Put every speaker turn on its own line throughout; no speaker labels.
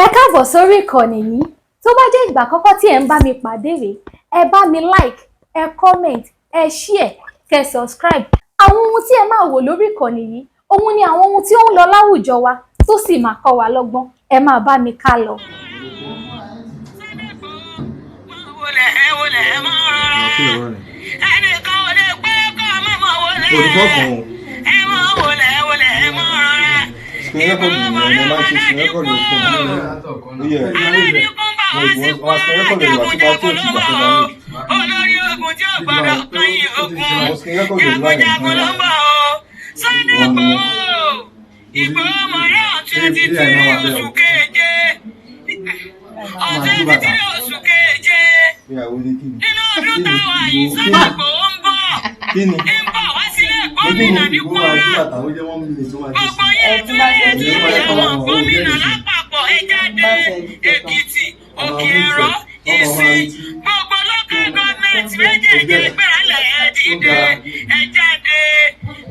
Ẹ káàbọ̀ sórí ìkànnì yìí. Tó bá jẹ́ ìgbà àkọ́kọ́ tí ẹ̀ ń bá mi pàdé rèé, ẹ bá mi like, ẹ comment, ẹ share, kẹ́ subscribe. Àwọn ohun tí ẹ máa wò lórí ìkànnì yìí, òun ni àwọn ohun tí ó ń lọ láwùjọ wa tó sì máa kọ́ wa lọ́gbọ́n. Ẹ máa bá mi ká lọ.
Wọlé ẹ máa rọra. Ẹnìkan ò lè pé kọ́ ọmọ mọ̀ wọlé.
Olùkọ́ kan o.
Ẹ máa wọlé wọlé, ẹ máa rọra.
Screen record ni mo máa ń ṣe screen record ní fún mi. Ó yẹ.
Aládìkún bá wá sí
Mo screen record lè wà tí bá tó ti gbà tó bá ní.
Olórí ogun tí ó gbọdọ̀ kányìn ogun.
Àwọn screen record lè wà.
Jagunjagun ló ń bọ̀ o. Sunday Igboho, Ìgbòho mọ̀rẹ́, 23 oṣù keje, 23 oṣù keje
Ìyàwó ní kí ni?
nínú ọdún táwa yìí, Sunday Igboho ń bọ̀.
Kí ni?
Ń bọ̀ wá sílé gómìnà ní Kwara. Gbogbo yẹn tún yẹn tún àwọn gómìnà lápapọ̀, ẹ jáde. Èkìtì, Òkè Ẹ̀rọ, Ìsìn, gbogbo local government méjèèjì, gbẹ̀rẹ̀lẹ̀, ẹ dìde, ẹ jáde.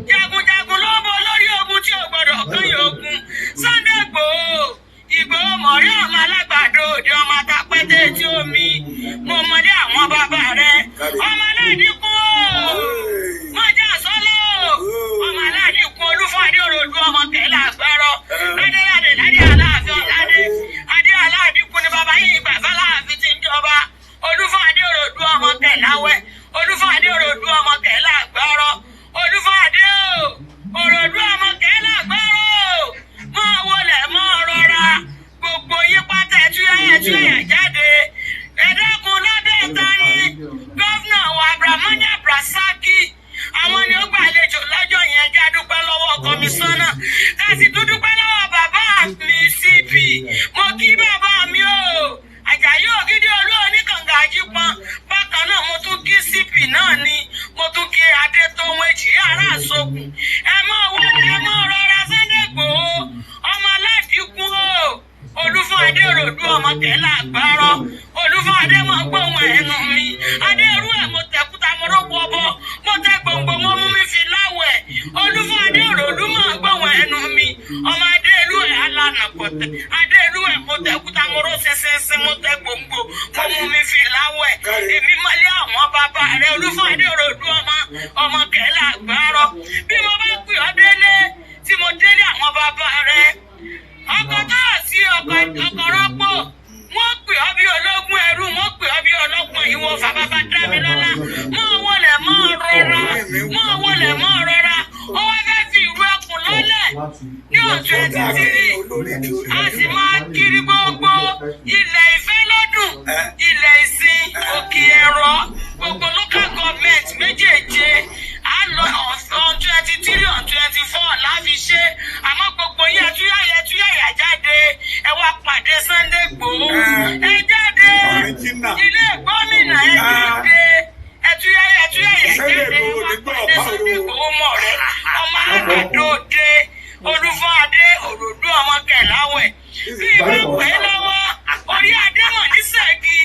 Jagunjagun ló bọ lórí ogun tí ò gbọdọ̀ kányìn ogun. Sunday Igboho, Ìgbòho mọ̀rí, ọmọ alágbàdo òde, ọmọ atapẹ́tẹ́ tí omi. Mo mọdé àwọn bàbá rẹ, ọmọ aládìkú o, mọ̀jà sọ́lọ́, ọmọ aládìkú olúfọ́dé òròdú, ọmọ kẹlẹ́ àgbẹ̀rọ ládéládé ládé aláàfin ọ̀ládé adé. Aládìkú ni bàbá yìí gbà fọláàfin tí ń jọba. Olúfọ́dé òròdú, ọmọ kẹláwẹ́, olúfọ́dé òròdú, ọmọ kẹlẹ́ àgbẹ̀rọ, olúfọ́dé òròdú, ọmọ kẹlẹ́ àgbẹ̀rọ, máa wọlé, máa rọra. Gbogbo yín pátá, ẹtúyàyà ẹtúyàyà jáde. Ẹ dákun, lábẹ́ ìta ni governor wa, Abdulrahman Abdulrasaki, àwọn ni ó gbàlejò lọ́jọ́ yẹn. Já dúpẹ́ lọ́wọ́ kọmíṣánná, ká sì tún dúpẹ́ lọ́wọ́ bàbá mi CP. Mo kí bàbá mi o, Àjàyí Ògídé Olú Oníkànga Àjípọn. Bákan náà, mo tún kí CP náà ni, mo tún kí Adétòun Èjì ará Àsokùn. Ẹ mọ̀ wọlé, ẹ mọ̀ rọra. Sunday Igboho, ọmọ aládìkún o, Olúfún Adé òròdú, ọmọ kẹlẹ àgbárọ, Olúfún Adé, mọ gbóhùn ẹnu mi. Adé irú ẹ, mo tẹkúta, mo rọpò ọbọ, mo tẹ gbòǹgbò, mo mú mi fi láwẹ. Olúfún Adé òròdú, mọ gbóhùn ẹnu mi. Ọmọ adé irú ẹ, alànà pọtẹ adé irú ẹ, mo tẹkúta, mo rọ sísinsin, mo tẹ gbòǹgbò, mo mú mi fi láwẹ. Èmi mọlẹ àwọn bàbá rẹ, Olúfún Adé òròdú, ọmọ kẹlẹ àgbárọ. Bí mo bá pè ọ́ délé, tí mo délé àwọn bàbá rẹ, ọkọ̀ tó sí ọkọ̀ ọkọ̀ rọ́pò, wọ́n pè ọ́ bí ológun ẹrú, wọ́n pè ọ́ bí ọlọ́gbọ̀n. Ìwọ fàbàbà dámilọ́lá, mọ́ wọlé, mọ́ rọra, mọ́ wọlé, mọ́ rọra. Ó wá fẹ́ fi ìlú ẹkùn lọ́lẹ̀ ní 23. A sì máa kiri gbogbo ilẹ̀ ìfẹ́ lọ́dún, ilẹ̀ Ìsìn, Òkè Ẹ̀rọ, gbogbo local government méjèèje. A lọ on 23, on 24 láfi ṣe. Àmọ́ gbogbo yín, ẹtúyàyà ẹtúyàyà jáde, ẹ wá pàdé Sunday Igboho. Ẹ jáde ilé gómìnà, ẹ jáde, ẹtúyàyà ẹtúyàyà jáde, ẹ wá pàdé Sunday Igboho mọ̀ rẹ, ọmọ àgbàdo òde, Olúfọ́adé Òròdú, ọmọ kẹláwẹ̀. Bí ìbá pẹ́ lọ́wọ́ orí adé mọ̀ ní Ṣẹ́gi,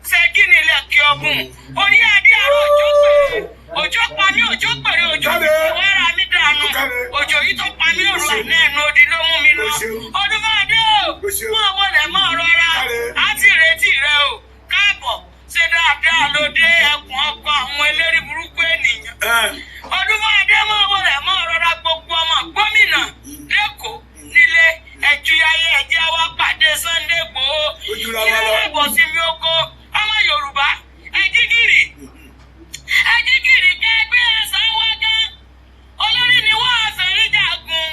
Ṣẹ́gi nílẹ̀ kí ọ̀gùn orí adé àrò. Òjò pèrè, òjò pa mí, òjò pèrè, òjò wẹ́ra mi dànù. Òjò yìí tó pa mí òru àná, ẹnu odi ló mú mi lọ. Olúfọ́adé o, mọ̀ wọlé, mọ̀ rọra, á ti retí rẹ o. Káàbọ̀, ṣe dáadáa ló dé, ẹkùn ọkọ àwọn eléré burúkú ènìyàn. Olúfọ́adé, mọ̀ wọlé, mọ̀ rọra. Gbogbo ọmọ gómìnà lẹ́kọ̀ọ́ nílé, ẹ̀júyàyẹ, ẹ̀jẹ̀ wa pàdé Sunday Igboho. Ilé ẹ̀bọ̀ sí mi oko, ọmọ Yorùbá, ẹ̀jígìrì, ẹ̀jígìrì kẹgbẹ́ ẹ̀sán wá gán. Olórí ni wọ́n àfẹ́ríjàgùn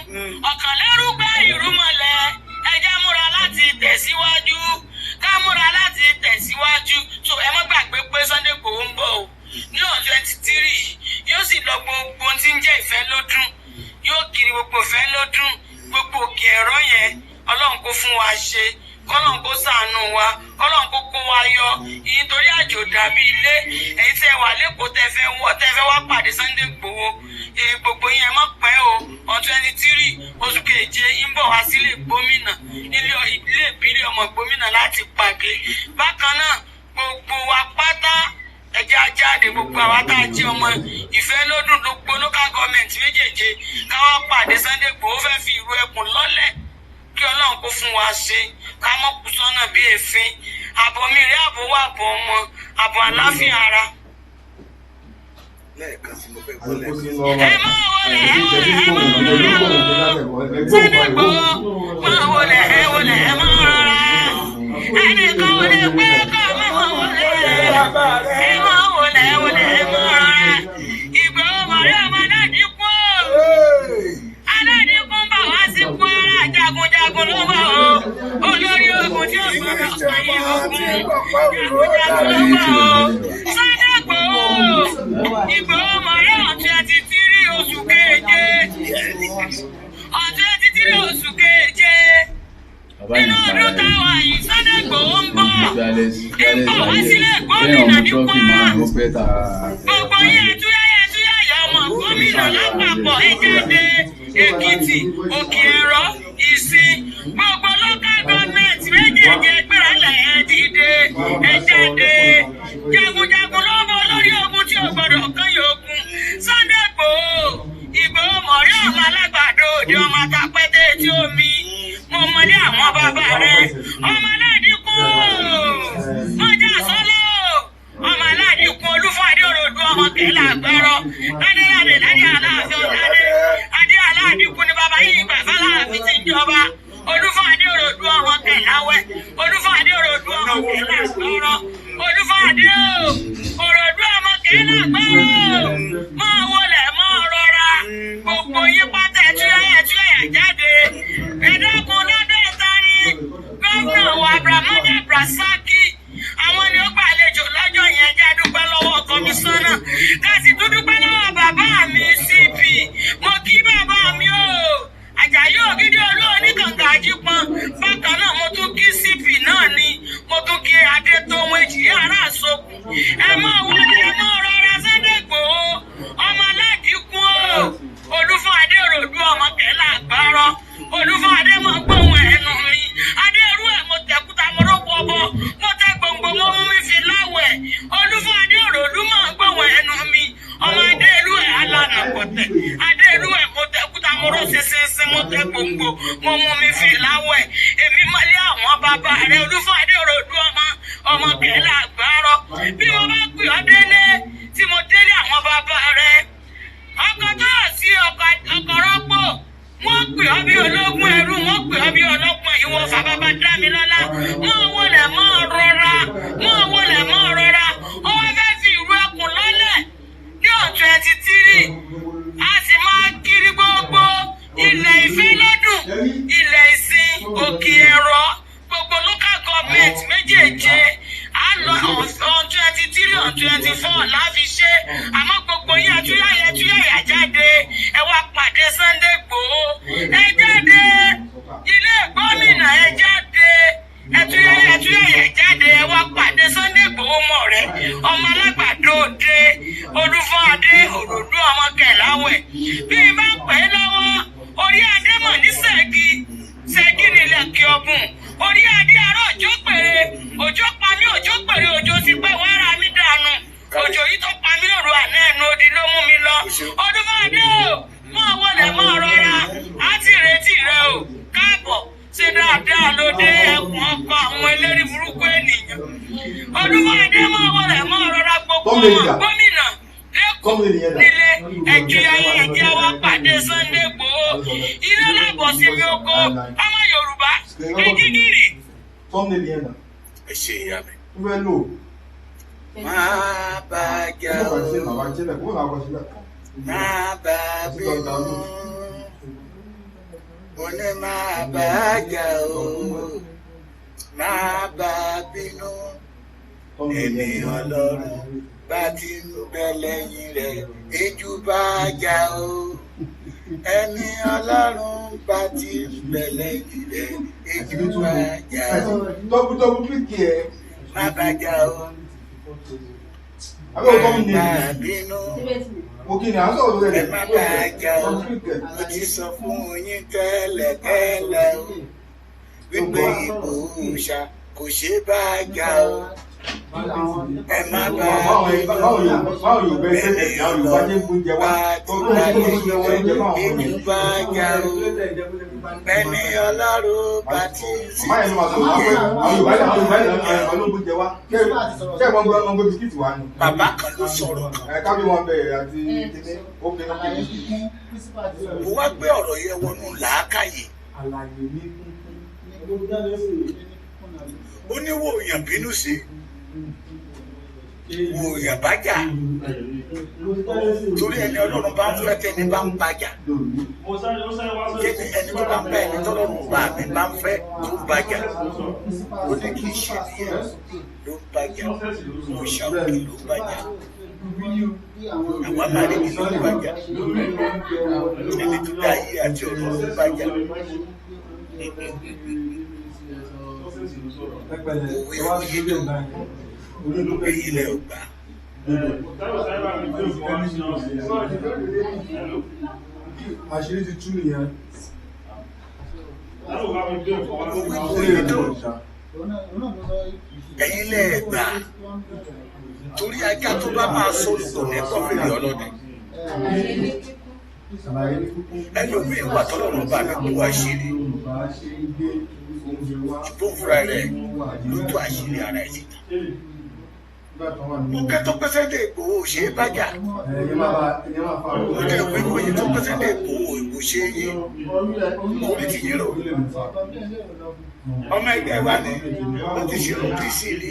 ọ̀kànlérúgba ìrúmọlẹ̀. Ẹ̀jẹ̀ múra láti tẹ̀síwájú, ká múra láti tẹ̀síwájú. Tó ẹ má gbàgbé pé Sunday Igboho ń bọ̀ o ní on 23. Yóò sì lọ gbogbo ohun tí ń jẹ́ ìfẹ́ lọ́dún, yóò kiri gbogbo ìfẹ́ lọ́dún, gbogbo Òkè Ẹ̀rọ yẹn. Ọlọ́run kó fún wa ṣe, kọ́lọ́n kó ṣàánú wa, kọ́lọ́n kó kó wa yọ ìyìn, torí àjò dàbí ilé. Èyí tẹ́ wà lẹ́kọ̀ọ́, tẹ́ fẹ́ wọ́, tẹ́ fẹ́ wá pàdé Sunday Igboho, èyí gbogbo yẹn má pẹ́ o. On 23 oṣù keje, ń bọ̀ wá sílé gómìnà, nílé ilé ìbílẹ̀ ọmọ gómìnà láti pàdé. Bákan náà, gbogbo wa pátá, ẹjẹ́ ajáde, gbogbo àwa tá a jẹ́ ọmọ ìfẹ́ lọ́dún, gbogbo local government méjèèje, káwá pàdé Sunday Igboho. Fẹ́ fi ìlú ẹkùn lọ́lẹ̀. Kí Ọlọ́run kó fún wa ṣe, ká mọ́ kú sọ́nà bí èéfín. Àbọ̀ mi rí, àbọ̀ wà, àbọ̀ ọmọ, àbọ̀ àláfíà ara.
Lẹ́ẹ̀kan sí, mo fẹ́ gbọ́
Àti kó
lẹ́ẹ̀kan
sí
sí.
lọ́wọ́.
Ẹ máa wọlé, ẹ wọlé, ẹ máa rọra o. Sunday Igboho, máa wọlé, ẹ wọlé, ẹ máa rọra. Ẹnìkan wọlé pé kọ́ máa wọlé. Ẹ máa wọlé, ẹ wọlé, ẹ máa rọra. Ìgbòho mọ̀rí ọmọ náà dínkù. Aládìkún bá wá sí Kwara, jagunjagun ló bá o. Olórí ogun tí ó gbọdọ̀ pẹ̀lú ogun. Jagunjagun ló bá o. Sunday Igboho. Ìgbòho mọ̀rí on 23 oṣù keje. On 23 oṣù keje. Nínú ọdún táwa yìí, Sunday Igboho ń bọ̀. Ń bọ̀ wá sílé gómìnà ní Kwara. Gbogbo yín, ẹtúyáyá ẹtúyáyá, ọmọ gómìnà lápapọ̀, ẹ jáde. Èkìtì, Òkè Ẹ̀rọ, Ìsìn, gbogbo local government méjèèjì, ẹgbẹ́rẹ́lẹ̀, ẹ dìde, ẹ jáde. Jagunjagun ló bọ, olórí ogun tí ò gbọdọ̀ kán yòókùn. Sunday Igboho, Ìgbòho mọ̀rí, ọmọ alágbàdo òde, ọmọ atapẹ́tẹ́ etí omi. Mo mọlé àwọn bàbá rẹ, ọmọ aládìkú mọjà sọlọ, ọmọ aládìkú olúfàdé òròdú, ọmọ kẹlẹ àgbọrọ ládéládé ládé aláàfin ọládé adé. Aládìkú ni bàbá yìí gbà fáláàfin ti ń jọba. Olúfàdé òròdú, ọmọ kẹláwẹ, olúfàdé òròdú, ọmọ kẹlẹ àgbọrọ, olúfàdé òròdú, ọmọ kẹlẹ àgbọrọ, máa wọlé, máa rọra. Gbogbo yín pátá, ẹtúyàyà ẹtúyàyà jáde. Ẹ dákun, lábẹ́ ìta ni gómìnà wa Abdulrahman Abdulrasaki, àwọn ni ó gbàlejò lọ́jọ́ yẹn. Jẹ́ dúpẹ́ lọ́wọ́ kọmíṣánná, ká sì tún dúpẹ́ lọ́wọ́ bàbá mi CP. Mo kí bàbá mi o, Àjàyí Ògídé Olú Oníkàǹgà Àjípọn. Bákan náà, mo tún kí CP náà ni, mo tún kí Adétòun Èjì ará àsokùn. Ẹ máa wọlé, ẹ máa rọra. Sunday Igboho, ọmọ aládìkú o, olúfún adéròdú, ọmọ kẹlẹ àgbárọ, olúfún adé, mọ gbóhùn ẹnu mi. Adérú ẹ, mo tẹkúta, mo rọpò ọbọ, mo tẹ gbòǹgbò, mo mú mi fi láwẹ̀. Olúfún adéròdú, mọ gbóhùn ẹnu mi. Ọmọ adérú ẹ, alànà pọtẹ adérú ẹ, mo tẹkúta, mo rọ sísinsin, mo tẹ gbòǹgbò, mo mú mi fi láwẹ̀. Èmi mọ́lé àwọn bàbá rẹ, olúfún adéròdú, ọmọ kẹlẹ àgbárọ. Bí mo bá pè ọ́ délé, tí mo délé àwọn bàbá rẹ, ọkọ̀ tó yà sí ọkọ̀ rọ́pò, wọ́n pè ọ́ bí ológun ẹrú, wọ́n pè ọ́ bí ọlọ́pàá ìwọ̀fà. Bàbá Dámilọ́lá, mọ́ wọlé, mọ́ rọra, mọ́ wọlé, mọ́ rọra. Ó wá fẹ́ fi ìlú ẹkùn lọ́lẹ̀ ní on 23. A sì máa kiri gbogbo ilẹ̀ Ìfẹ́lódùn, ilẹ̀ Ìsìn, Òkè Ẹ̀rọ, gbogbo local government méjèèje. A lọ on 23, on 24 láfi ṣe. Àmọ́ gbogbo yín, ẹtúyàyà ẹtúyàyà jáde, ẹ wá pàdé Sunday Igboho. Ẹ jáde ilé gómìnà, ẹ jáde, ẹtúyàyà ẹtúyàyà jáde, ẹ wá pàdé Sunday Igboho mọ̀ rẹ, ọmọ alágbàdo òde, olúfọ́adé òdòdó, ọmọ kẹláwẹ̀. Bí n bá pè é lọ́wọ́, orí adé mọ̀ ní Ṣẹ́gi Ṣẹ́gi nílẹ̀ kí ọ̀bùn orí adé arọ́. Òjò pèrè, òjò pa mí, òjò pèrè, òjò ti pẹ́ wá ra mi dànù. Òjò yìí tó pa mí lóru àná, ẹnu odi ló mú mi lọ. Ọdún máa dé o, máa wọlé, máa rọra, á ti retí rẹ o. Káàbọ̀, ṣe dáadáa ló dé? Ẹkùn ọkọ àwọn eléré burúkú ènìyàn. Ọdún máa dé, máa wọlé, máa rọra. Gbogbo ọmọ gómìnà lẹ́kọ̀ọ́ nílé, ẹjọ́ ayé, ẹjẹ́ wa pàdé Sunday Igboho. Ilé lábọ̀ síbi oko, ọmọ Yorùbá ẹjígìrì.
Thumbnail yẹn nà.
Ẹ ṣe, ìyá mi.
Ó fẹ́ lò.
Má bàjẹ́
Ó kàn ṣe
o,
bàbá ṣẹlẹ̀ kó bàbá ṣẹlẹ̀.
má bà bínú. Mo ní má bàjẹ́ o, má bà bínú. Èmi Ọlọ́run bá ti ń bẹ lẹ́yìn rẹ̀, ejò bá jà o. Ẹni Ọlọ́run bá ti ń bẹ lẹ́yìn rẹ̀, ejò bá jà o.
Double double click ẹ̀.
Má bàjẹ́ o,
Abẹ́ òkọ́
má
mi ni.
bà bínú.
Mo kí ni à ń sọ̀rọ̀ lórí
Ẹ
ẹ̀.
má bàjẹ́ o.
Double click ẹ̀.
Mo ti sọ fún yín tẹ́lẹ̀ tẹ́lẹ̀ o wípé Ìgbòho kò ṣeé bá jà o. Ẹ má bá
Báwo
bínú.
Báwo yóò bẹ ṣe àwọn Yorùbá ṣe ń gbóúnjẹ wá?
Bá
Tó
ti
tó ń
bá
gbóúnjẹ wá oúnjẹ fáwọn ọmọ
lẹ́yìn
yẹn.
ejò bá jà o. Ẹni Ọlọ́run bá ti sí.
Màmá yẹn ló máa sọ wá pé àwọn Yorùbá yẹn, àwọn Yorùbá yẹn, àwọn Yorùbá ló ń gbóúnjẹ wá. Ṣé ṣé ìwọ́n gbé, wọ́n gbé bisikíìtì wá ni?
Bàbá kan ló sọ̀rọ̀ kan.
Ẹ kábí wọn bẹ̀rẹ̀ àti kíní ó kíní kíní.
Mo wá gbé ọ̀rọ̀ yẹn wọnú làákàyè.
Àlàyé ní
Ó ní wo èèyàn bínú sí, wo èèyàn bá jà, torí ẹni Ọlọ́run bá ń fẹ́ tẹni bá ń bàjà. Jẹ́ni ẹni tó bá ń bá ẹni tọ́lọ́run bá mi bá ń fẹ́ tó ń bàjà. Ó ní kì í ṣe nìyẹn ló ń bàjà, òòṣà òkè ló ń bàjà. Àwa máa rí kí ló ń bàjà. Ẹni tó dá ayé àti ọ̀run ló ń bàjà.
Pẹpẹlẹ ẹ wá sí ilé ìgbà yẹn. Orí ló
Èyí lẹ ò gbà.
Àṣírí ti tú nìyẹn.
Mo wí fún yín tó, ẹ̀yin lẹ ẹ̀ gbà. Torí ajá tó bá máa sọnù kò ní gbọ́ fèrè ọlọ́dẹ.
Àlàyé ní kúkú.
Ẹlòmíín wà tọ́lọ́run bá mi kú àṣírí.
Yorùbá ṣe ń gbé oúnjẹ wá.
Ṣùgbọ́n fúnra rẹ̀ ló tú àṣírí ara ẹ̀ síta.
Nígbà tó wà
Mo
nínú.
kẹ́ tó pẹ́sẹ́ dé Ìgbòho ò ṣe é bájà.
Ẹ̀yin máa bá ẹ̀yin máa fa.
Mo dẹ̀ wí fún yín tó pẹ́sẹ́ dé Ìgbòho ìwò ṣe é yé. Mo ní ti yín rò. Ọmọ ẹgbẹ́ wa ni ó ti ṣe OPC rí.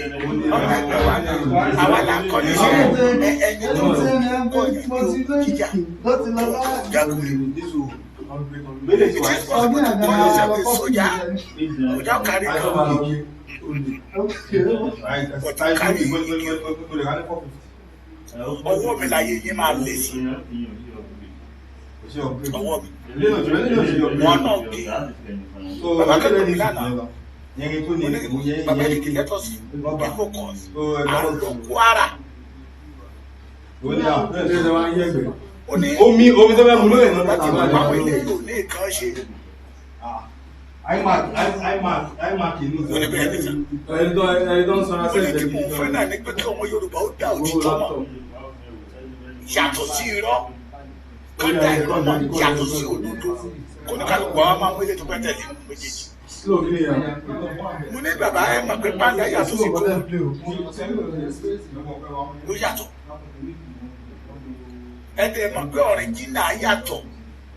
Ọmọ ẹgbẹ́ wa ni àwa là ń kọ́ níṣẹ́ ẹni tó ń kọ́ ní jíjà tó jágùlé. It is possible to call yourself a soldier without carrying gun. Ọwọ́ mi láyé yín máa lé sí. Ọwọ́ mi. One of the bàbá kẹ́kọ̀ọ́ mi lánàá. Bàbá Èkìtì, let us be focus. À ń lọ Kwara. Ó ní
Omi omi tó fẹ́ mu lóye náà.
Bàbá ti mọ̀ àwọn ilé yóò ní nǹkan ṣe.
iMac iMac iMac inú.
Ó ní bẹ́ẹ̀ ní sà.
Ẹni tó ń sanra
Ó ní
sẹ́ẹ̀dẹ̀
tí mò ń fẹ́ náà ni pé kí ọmọ Yorùbá ó dá òtítọ́ mọ̀. Yàtọ̀ sí irọ́. Kán dá irọ́ mọ̀ yàtọ̀ sí òdodo. Kóníkàlùkù àwọn máa ń wọlé tó fẹ́ tẹ̀lé nínú méjèèjì.
Slow kí ni yẹn?
Mo ní bàbá ẹ mọ̀ pé pàǹdà yàtọ̀ sí kókó ló yàtọ̀. Ẹ dẹ̀ mọ̀ pé ọ̀ríjínà yàtọ̀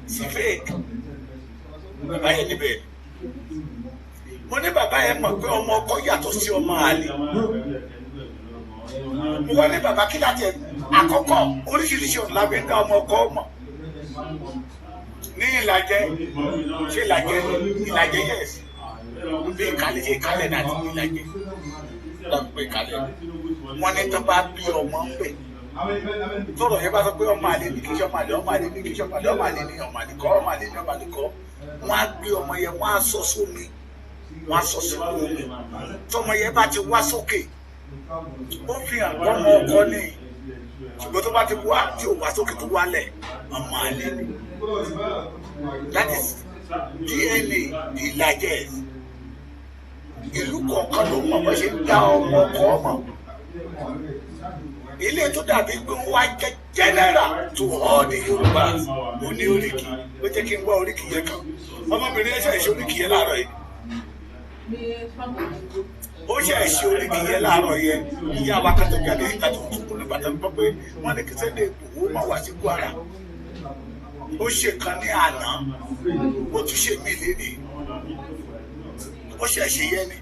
sí fake. Bàbá yẹn níbẹ̀. Mo ní bàbá yẹn mọ̀ pé ọmọ ọkọ yàtọ̀ sí ọmọ àlè. Mo wá ní bàbá kí láti àkọ́kọ́ oríṣiríṣi ọ̀nà la fi ń dá ọmọ ọkọ mọ̀. Ní Ìlàjẹ, ṣé Ìlàjẹ, Ìlàjẹ, yes. Bí Ìkàlẹ̀, ṣé Ìkàlẹ̀ náà ti Ìlàjẹ. Dàbí pé Ìkàlẹ̀. Wọ́n ní tó bá bí ọmọ ń bẹ̀. Tọ́rọ̀ yẹn bá sọ pé ọmọ àlè ní kí ṣe ọmọ àlè, ọmọ àlè ní kí ṣe ọmọ àlè, ọmọ àlè ní ọmọ àlè kọ́, ọmọ àlè ní ọmọ àlè kọ́. Wọ́n á gbé ọmọ yẹn, wọ́n á sọ sómi, wọ́n á sọ sínú omi. Tọ́mọ yẹn bá ti wá sókè, ó fi hàn pọ́nmọ ọkọ ní. Ṣùgbọ́n tó bá ti wá tí ò wá sókè tó wálẹ̀, ọmọ àlè ni. That is DNA Ìlàjẹ. Ìlú kọ̀ọ̀kan ló mọ̀ bó ṣe ń dá ọmọ ọkọ mọ̀. Ilé tó dàbí pé wọ́n wá jẹ́ general to all the Yorùbás ó ní oríkì. Ó jẹ́ kí n wá oríkì yẹn kan. Ọmọbìnrin yẹn ṣe ṣe oríkì yẹn láàárọ̀ yìí. Ó ṣe ṣe oríkì yẹn láàárọ̀ yẹn. Ìyá wa kan tó jáde níta tó ń sunkún nígbà tó ń gbọ́ pé wọ́n ní kí Sunday Igboho má wá sí Kwara. Ó ṣe kan ní àná, ó tún ṣe mí lénìí. Ó ṣe ṣe yẹn ni.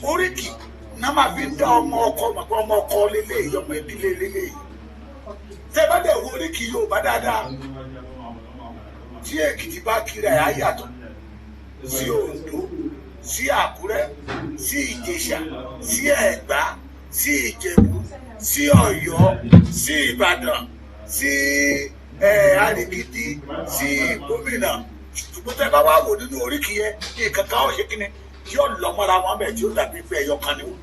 Oríkì náà máa fi ń dá ọmọ ọkọ mọ̀ pé ọmọ ọkọ lélẹ́yìí, ọmọ ìdílé lélẹ́yìí. Tẹ́ bá dẹ̀ wo oríkì Yorùbá dáadáa, tí Èkìtì bá kiri ẹ̀ á yàtọ̀ sí Oǹdó, sí Àkúrẹ́, sí Ìjẹ̀ṣà, sí Ẹ̀gbá, sí Ìjẹ̀bú, sí Ọ̀yọ́, sí Ìbàdàn, sí Àrìgìdì, sí Ìgbómìnà. Ṣùgbọ́n tẹ́ bá wá wò nínú oríkì yẹn, nǹkan kan ó ṣe kí ni yóò lọ mọ́ra wọn bẹ́ẹ̀ tí ó dàbí pé ẹyọ kan ni wọ́n.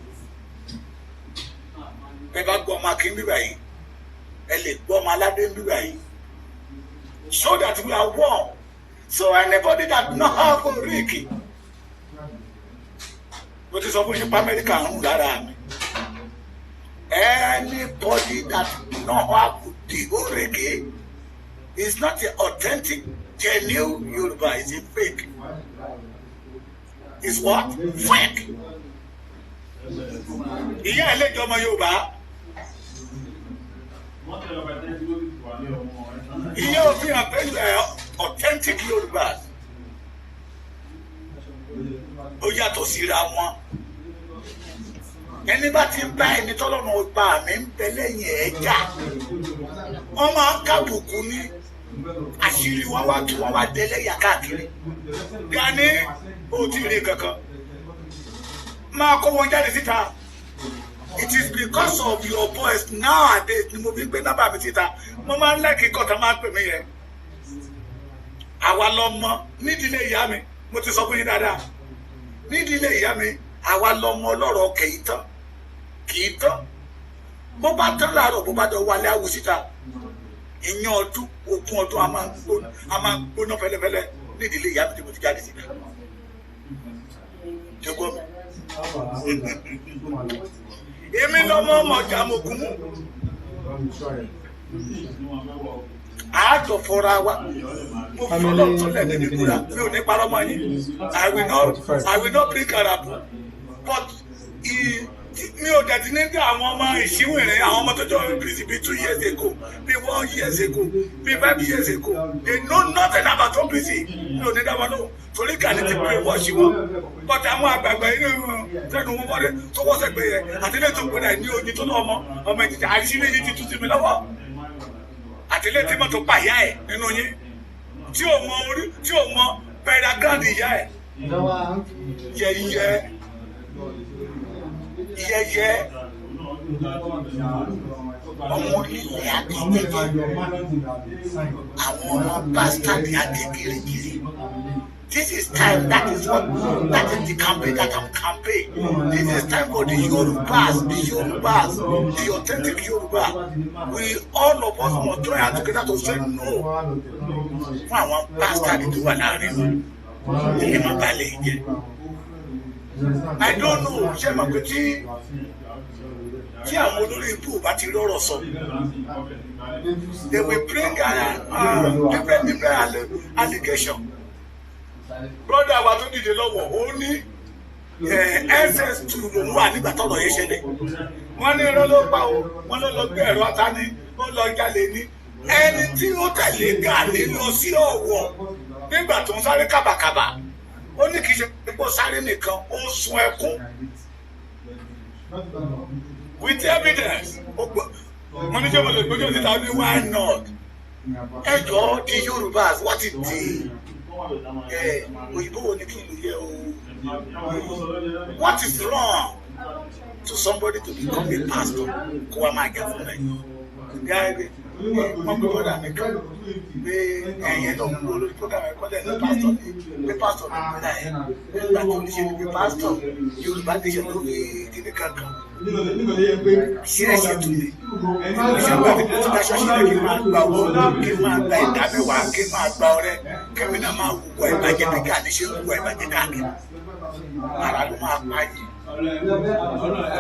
Ẹ bá gbọ́ ọmọ Akin bíbà yìí, ẹ lè gbọ́ ọmọ Aládé bíbà yìí. So that we are one. So anybody that not have oríkì. Mo ti sọ fún yín pé Amẹ́ríkà ń rùn lára mi. Anybody that not have the oríkì is not an authentic Genuine Yorùbá is a fake. Is what? Fake. Ìyá ẹ̀ lè jọ ọmọ Yorùbá. Ìyá òfin hàn pé authentic Yorùbá ó yàtọ̀ síra wọn. Ẹni bá ti ń bá ẹni tọ́lọ́run ọba mi ń bẹ lẹ́yìn ẹ̀ já, wọ́n máa ń kábùkù ní àṣírí wọn wá kí wọ́n wá dẹ́lẹ́yà káàkiri. Gani ó ti rí kankan máa kó wọn jáde síta. It is because of your voice nowadays ni mo fi ń gbé nọ́mbà mi síta. Mo máa ń lẹ́kìí kọ́ta máa ń pè mí yẹn. Àwa lọmọ nídìílé ìyá mi, mo ti sọ fún yín dáadáa, nídìílé ìyá mi, àwa lọmọ ọlọ́rọ̀ kìí tán, kìí tán. Bó bá tán láàárọ̀, bó bá dọ̀ wálé awo síta. Ìyẹn ọdún 20 ọdún a máa gbóná fẹ́lẹ́fẹ́lẹ́ nídìílé ìyá mi tí mo ti jáde síta. Ṣé gbọ́ mi? Èmi lọmọ ọmọ Jàmọ̀gún, àjọ fọra wa. Mo fọlọ́ tó lẹ̀ níbi kúra, mi ò ní parọ́ mọ́ yín. I will not bring arabu, but mi ò dẹ̀ ti ní bí àwọn ọmọ ìṣíwìnrin, àwọn ọmọ tó jọ OPC bíi 2 years ago, bíi 1 years ago, bíi 5 years ago. They know nothing about OPC. Mi ò ní dá wọn lóhùn torí Gani ti pé wọ́ọ̀ṣì wọn, but àwọn àgbààgbà yìí sẹ́nu wọn wọlé tó wọ́ sẹ́gbẹ̀ yẹn àtìlẹ́yìn tó gbẹdà ní oyin tó lọ́mọ ọmọ ìtìjà àṣírí yìí ti tú sí mi lọ́wọ́, àtìlẹ́yìn tí mọ́tò pa ìyá ẹ̀ nínú yín tí ò mọ orí, tí ò mọ bẹ̀rẹ̀ grand ìyá ẹ̀ yẹyẹ yẹyẹ ọmọ líle akẹ́kẹ́, àwọn ọmọ bastard akẹ́kẹ́rẹ́kẹ́rẹ́. This is time. That is what. That is the campaign that I'm campaign. This is time for the Yorubas, the Yorubas, the authentic Yoruba. We all of us must join hands together to say no fún àwọn bastard tó wà láàrin wọn. Ilé má balẹ̀ jẹ́. I don't know. Ṣé mo pé tí àwọn olórí ibú bá ti rọ̀rọ̀ sọ, they will bring different different allegation. Brother wa tó dìde lọ́wọ́, ó ní SS2 lòún wà nígbà tọ́rọ̀ yẹn ṣẹlẹ̀. Wọ́n ní irọ́ ló pa o, wọ́n ló lọ gbé ẹ̀rọ ata ní, ó lọ jalè ní. Ẹni tí ó tẹ̀lé Gani lọ sí Ọ̀wọ̀ nígbà tó ń sáré kàbàkàbà, ó ní kì í ṣe pé ó sáré nìkan, ó ń sun ẹkún with evidence. Ó gbọ́ mo ní, ṣé mo lè gbójú síta? Ní why not? Ẹ jọ̀ọ́, the Yorubas, what is the òyìnbó wo ni kí n lè yẹ o? What is wrong to somebody to become a pastor kó wa máa jà fún ẹ? Wọ́n gbé bọ́dà mi kan pé ẹ̀yẹ tó ń gbọ́ lórí program ẹ̀kọ́ lẹ́nu pastor ni, pé pastor ló gbé náà yẹn nígbà tó ní ṣe ni, pé pastor Yorùbá nation ló fi kíní kankan ṣé ẹ̀ṣẹ̀ tún ni ìṣègbà tí mo ti dá ṣọ́ọ̀ṣì lẹ́, kí n máa gba owó, kí n máa gba ìdá mẹ́wàá, kí n máa gba ọrẹ, kí mi náà máa wùwà ìbàjẹ́ bí Gani ṣe ń wùwà ìbàjẹ́ káàkiri. Ara ló máa pa yìí,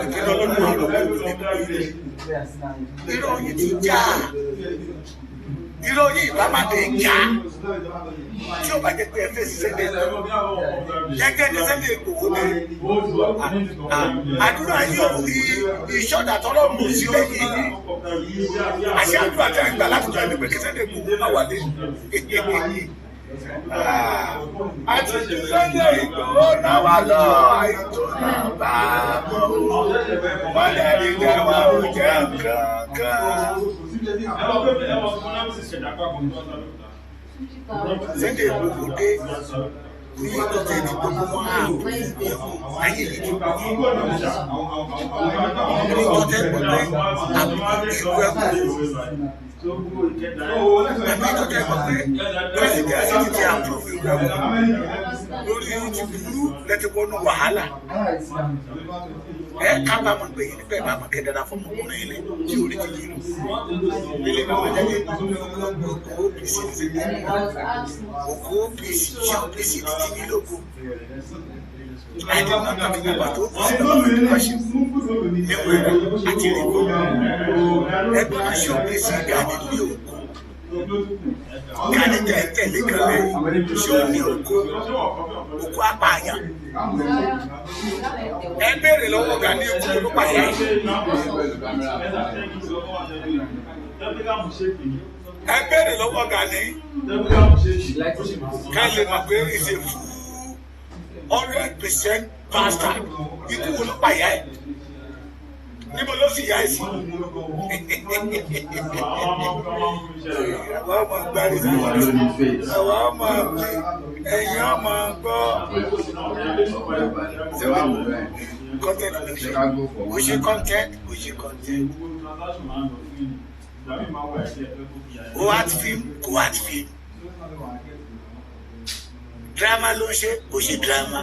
ìpínlẹ̀ ọlọ́run máa lọ pẹ̀lú ní irọ́ yìí ti já. Irọ́ yìí ìbá má dé já tí ó bá jẹ́ pé ẹ fẹ́ ṣiṣẹ́ dé gẹ́gẹ́ ní Sunday Igboho dé. Àdúrà yìí ò ìṣọ́dà tọ́lọ́run ò sí lẹ́yìn yìí. Àṣẹ àdúrà tẹ́ ń gbà láti jọ ẹni pé kí Sunday Igboho má wálé àti Sunday Igboho náà wà lọ àìtó náà bá bọ̀ wọ́n lè rí jẹ́ wọn ò jẹ́ nǹkan kan. Sunday Igboho dé ní ìtọ́jú ti gbogbo wọn á ayé yìí ti gbogbo ní ìtọ́jú gbogbo ìlú ẹ̀kọ́ àbí ìtọ́jú gbogbo president ti approve ìlú ẹ̀kọ́ lórí yìí ti burú lẹ́tí wọnú wàhálà. Ẹ kábàámọ̀ pé yìí nípa ẹ̀ bá mọ̀ kẹ́ dára fún ọmọkùnrin ilé tí orí ti yìí lò ilé bàbá jáde. Ògùn OPC ti ṣe ògùn OPC, ṣé OPC ti ti ní lógo? I did not talk about OPC lọ́wọ́ leadership níwèé àti ìrìkò ẹgbẹ́ náà. Ṣé OPC Gani ní ògùn? Gani tẹ̀ tẹ̀lé kan lẹ́yìn tí ó ní òkú òkú apààyàn. Ẹ béèrè lọ́wọ́ Gani ikú ló pààyàn yìí. Ẹ béèrè lọ́wọ́ Gani ká lè mọ̀ pé is a full 100% bastard. Ikú wo ló pààyàn ẹ̀? Níbo ló sì yá ẹ sí? Àwọn ọmọ gbárí sí àwọn ọmọ ẹ̀yìn ọmọ gbọ́. Content ló ṣe. Ó ṣe content, ó ṣe content. Ó act film, kò act film. Drama ló ṣe, ó ṣe drama.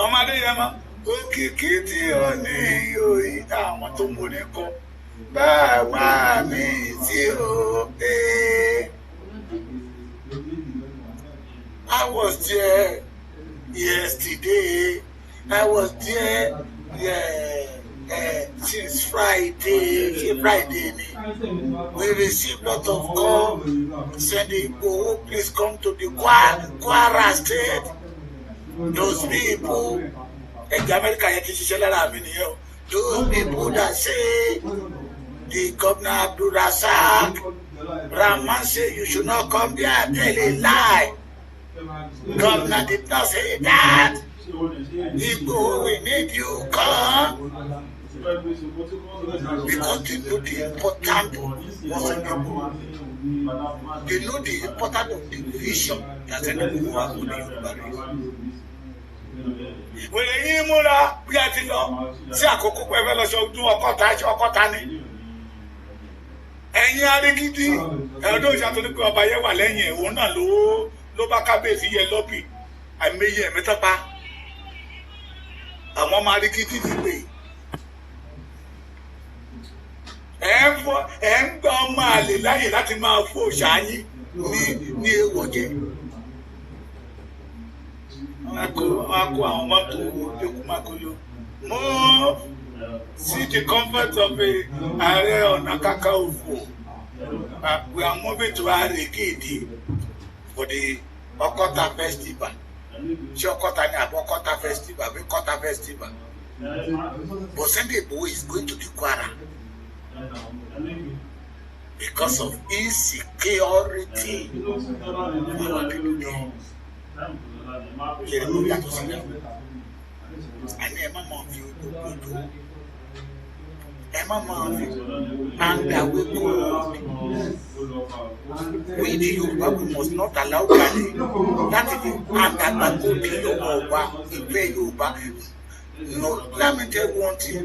Ọmọ Adéyẹmọ, òkìkí tí ó ní òyì àwọn tó mú ní kọ. Báwa mi tí ó dé. I was there yesterday. I was there, yeah, since Friday. Ṣé Friday ni? We received lot of call sending Igboho, please come to the Kwara State. Those people, ẹ̀jẹ̀ Amẹ́ríkà yẹn ti ṣiṣẹ́ lára mi nìyẹn o. Those people that say the governor Abdulrasaq Rahman say you should not come there, tell a lie. Governor did not say that. Igboho, we need you, come. Because they know the importance of Igboho. They know the importance of the vision that Igboho has for the Yoruba race. Wèrè yín múra bí a ti lọ sí àkókò pé fẹ́ lọ ṣe ọdún ọkọ́ta ṣe ọkọ́ta ni. Ẹ̀yin arígídí ẹ̀rọdún ìṣàtúndí pé ọba yẹn wà lẹ́yìn ẹ̀ òun náà ló bá kábíyèsí yẹ lọ́bì àìmọye ẹ̀mí tán pa. Àwọn ọmọ arígídí ti pè. Ẹ̀ ń gba ọmọ àlè láyè láti máa fún òòṣà yín ní èèwọ̀ jẹ. Wọ́n á kó àwọn mọ́tò lẹ́kùnmákòló. Move see the comfort of a Ààrẹ Ọ̀nà Kakanfò. We are moving to Arigidi for the Okota festival. Ṣé Okota ni àbí Okota festival àbí Kota festival? But Sunday Igboho is going to the Kwara because of insecurity for our people there. Ṣé ló yàtọ̀ síra? Àní ẹ má máa fi ojú kojú. Ẹ má máa fi pàǹdàwé gold. We the Yorùbá, we must not allow Gani láti fi pàǹdàgbà gold lọ́wọ́ wa ìfẹ́ Yorùbá. No, let me tell you one thing.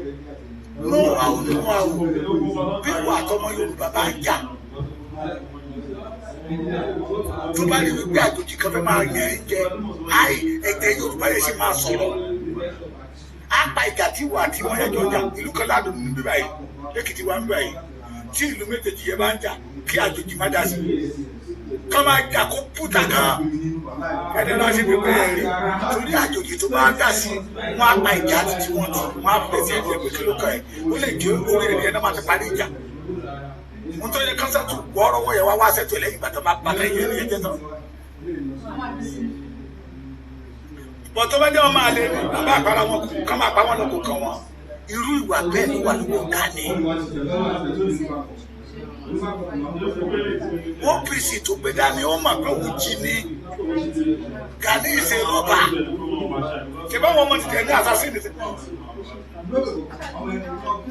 No how, no how. Bí wà tọmọ Yorùbá bá ń jà, tó bá rí wípé àjòjì kan fẹ́ máa yàn ẹ́ jẹ, àì ẹ̀jẹ̀ Yorùbá yẹn sì máa sọ̀rọ̀. Á pa ìjà tí wà tí wọ́n yẹn jọ jà, ìlú kan ládùn ní bíbá yìí, Èkìtì wà ń bíbá yìí. Tí ìlú méjèèjì yẹn bá ń jà, kí àjòjì má dá sí. Kọ́ máa jà kó pútà kan. Ẹ̀dẹ̀ náà ṣe pípẹ́ ẹ̀ rí. Torí àjòjì tó bá dá sí, wọ́n á pa ìjà títí wọ́n ti, wọ́n á pèsè ẹ̀jẹ̀ pé kí ló kàn ẹ́. Ó lè jẹ́ orí ẹ̀dẹ̀ náà máa ti parí ìjà. Mo tó yẹ kánsá tó wọ́ọ́rọ́wọ́ yẹ wá wá sẹ́tù ẹ̀ lẹ́yìn ìgbà tó máa pàtẹ́ ìyẹn ní ẹ̀jẹ̀ tán. Bọ̀ tó bá jẹ́ wọn máa lè bàbá àpárá wọn kù ká máa pa wọn lọ kó kàn wọn. Irú ìwà bẹ́ẹ̀ ló wà lọ́wọ́ Gani. OPC tó gbé dání ó mà pé òun jí ní. Gani is a robber. Ṣé báwọn ọmọ ti tẹ̀ ní assassin ní?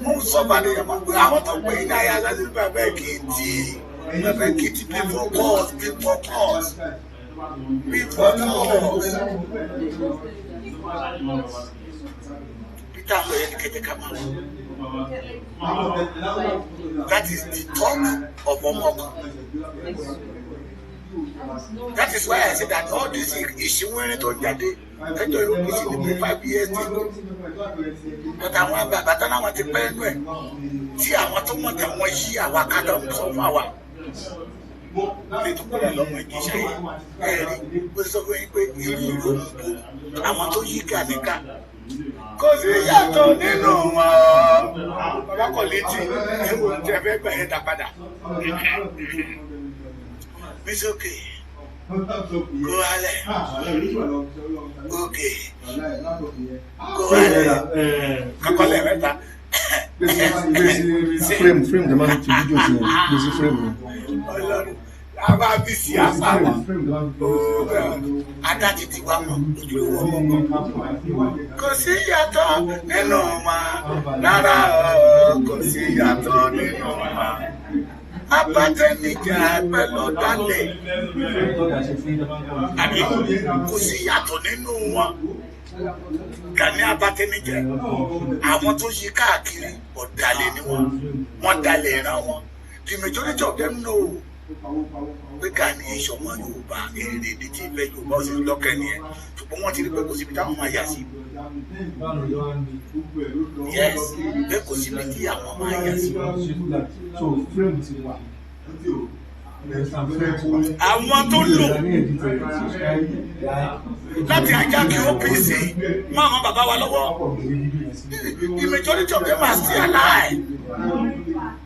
Mo ń sọ bàdé yẹn mọ̀ pé àwọn tó pè ní ayé assassin bàbá Èkìtì bàbá Èkìtì be focus, be focus, be focus. Peter ló yẹ ní kẹjẹ ká máa wọ. That is the talk of Omoko. That is why I say that all this ìṣìwìnrin tó ń jáde ẹjọ́ OPC ní pé 5 years ago. But àwọn bàbá tán láwọn ti pẹ́ nú ẹ̀ tí àwọn tó mọ̀ tẹ̀wọ́n yí àwa kátó ń sọ fún àwa. Ilé tó kúrò lọ́mọ ìjíṣẹ́ yẹn ẹ rí bó ṣe sọ fún yín pé irú ìlú ń bo àwọn tó yí Gani ká. Kò sí yàtọ̀ nínú wọn. Bàbá kò létí ẹ̀wọ̀n tí ẹ fẹ́ gbà yẹn dá padà. Mí sókè, kó wálẹ̀, òkè, kó wálẹ̀, kọ́kọ́lẹ̀ mẹ́ta.
Frame, frame tẹ máa ń fi fídíò sí yẹn, gbé sí frame yẹn.
Ọlọ́run, a máa fi sí apá wa. Adá ti ti wá mọ̀, ojúlówó ọmọ kan. Kò sí yàtọ̀ nínú wọn rárá o, kò sí yàtọ̀ nínú wọn. Abatẹnijẹ́ pẹ̀lú ọ̀dàlẹ̀, àbí kò sí yàtọ̀ nínú wọn. Gani abatẹnijẹ́, àwọn tó yí káàkiri ọ̀dàlẹ̀ ni wọ́n, wọ́n dalẹ̀ ìran wọn. The majority of them know pé Gani ìṣọmọ Yorùbá, èrè ní ti ilẹ̀ Yorùbá ó sì lọ́kẹ́ nìyẹn, ṣùgbọ́n wọ́n ti rí pé kò síbi táwọn máa yà sí. Yes, pé kò síbi tí àwọn máa yà sí.
So frame ti wà.
Àwọn tó lò láti ajá kí OPC mọ́ àwọn bàbá wa lọ́wọ́, the majority of them are still alive,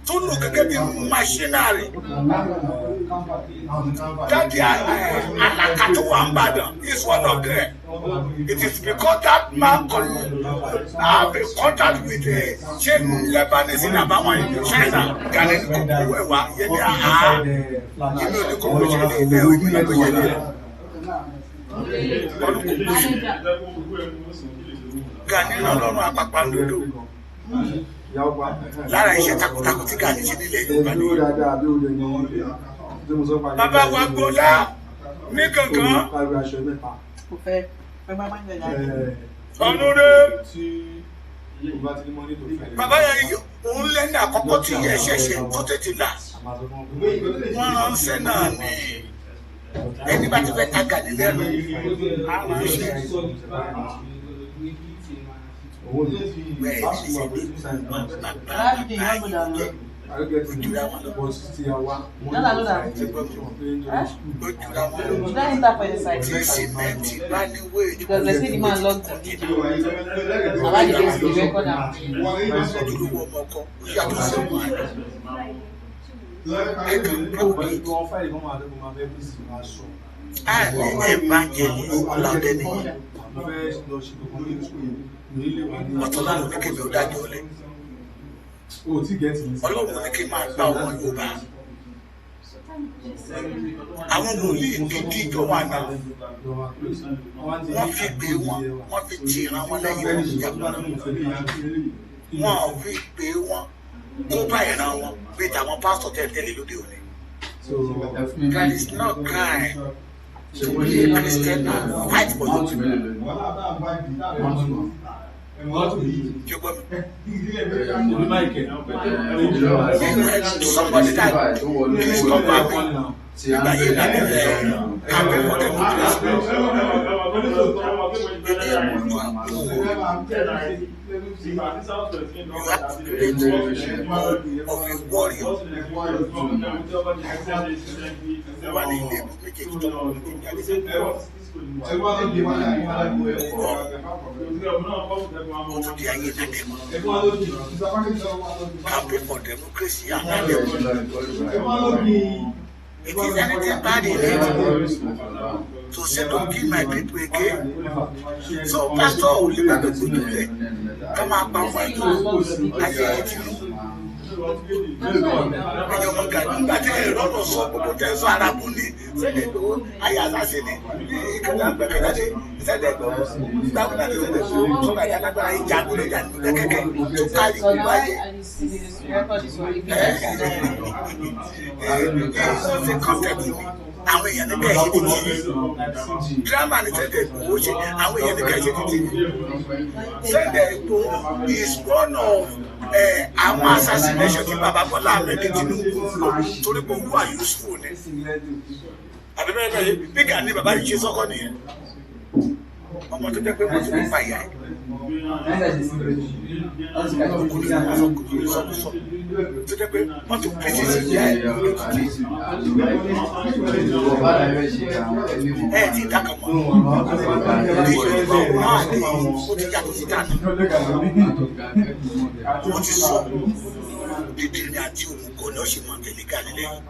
tó lò gẹ́gẹ́ bí machinery. Daddy Alaka tó wà n'Ìbàdàn is one of them. It is because that man have a contact with a ṣé Lebanese ní àbáwọn China. Gani ní kókó wẹ̀wá yẹn ní àhá, èmi ò ní kókó ṣe ní ilé ìwé náà tó yẹ ní ọdún kò kó sí. Gani náà lọ́rùn àpàpàǹdodo lára iṣẹ́ takuntakun tí Gani ṣe nílẹ̀ Yorùbá ni. Bàbá wa gbọ́dá ní kankan
Kò fẹ́ fẹ́ máa ń jẹjà.
ọ̀nùrẹ́ bàbá yẹn, òun lẹ́nu àkọ́kọ́ tí yẹ ṣẹ̀ṣẹ̀ tó tètè là. Wọ́n ránṣẹ́ náà ní ẹni bá ti fẹ́ ta Gani lẹ́nu á ránṣẹ́. Bẹ́ẹ̀ ní ṣe bí bàbá bàbá yìí jẹ́ ojúra wọn lọ. Ojúra wọn lọ.
Should I enter for the side?
Tí sìmẹ́ǹtì bá ní wéèdì
Because they say the man locked the video. Baba dey dey record am.
Ojúlówó ọmọ ọkọ ó yàtọ̀ sí ọmọ àná. Ẹ kàn propagate. A ní evangelist ọ̀làdẹ nìyí. Ọ̀tọ̀lọ́run ní kébì ó dájọ́ lẹ̀. Ọlọ́run ní kí n máa gba ọmọ Yorùbá. Àwọn wòlíì gidi ìjọba àná, wọ́n fi pè wọ́n, wọ́n fi tì ìran wọn lẹ́yìn wọn jagunra. Wọ́n ò fi pè wọ́n kó bá ìran wọn bí tàwọn pásítọ̀ tẹ̀ tẹ́lẹ̀ lóde òní. There is no crime to be a Christian and fight for your people. Ṣùgbọ́n somebody that discover me nígbà yẹn náà bẹ̀rẹ̀ campaign for democracy. Èdè you are poor. You have spirit of a warrior. Wà ní ilé ìlú méjèèjì tó lọ́wọ́ ní ìjáde sí. Ó tún di ayé nàdẹ́mọ̀. Campaign for democracy and nàdẹ́mọ̀. It is anything bad in it to say don't kill my people again? So pastor ò lè gbàgbé gbójú rẹ̀ ká máa pa ọmọ ìlú ayé yìí ti rú. Ẹ̀yin ọmọ Gani, nígbà tí ẹ̀rọ lọ sọ gbogbo tẹ̀ sọ arabu ni Sunday Igboho ayé asase ni ìkẹta gbẹkẹjáde Sunday Igboho gbàgbọ́dá ní Sunday Igboho tó bá yà lágbára ìjà gbọdọ̀ jà nínú kẹ̀kẹ́ tó kárí
So
gbogbo
now
ayé.
I see this record is for
Ṣe content ni àwọn èèyàn ní kẹ́ ẹ̀ ṣe títí drama ní Sunday Igboho ṣe, àwọn èèyàn ní kẹ́ ẹ̀ ṣe títí. Sunday Igboho is one of àwọn assassination tí bàbá Bọ́lá Ahmed Tinubu ń lò torí pé owó useful ni, àbí bẹ́ẹ̀ bẹ́ẹ̀ bí Gani bàbá yìí ṣe sọ́kọ́ nìyẹn. Ọmọ tó jẹ́ pé wọ́n ti pa ìyá ẹ̀. Ọkùnrin sọkúsọ tó jẹ́ pé wọ́n tún pèsè sí ìyá ẹ̀ lójijì. Ẹ ti dákà mọ́. Ní Yorùbá náà dé, ó ti yàtọ̀ sí dáná. Ó ti sọ dídìrín àti òmùgọ̀ ni ó ṣe máa tẹ̀lé Gani lẹ́yìn.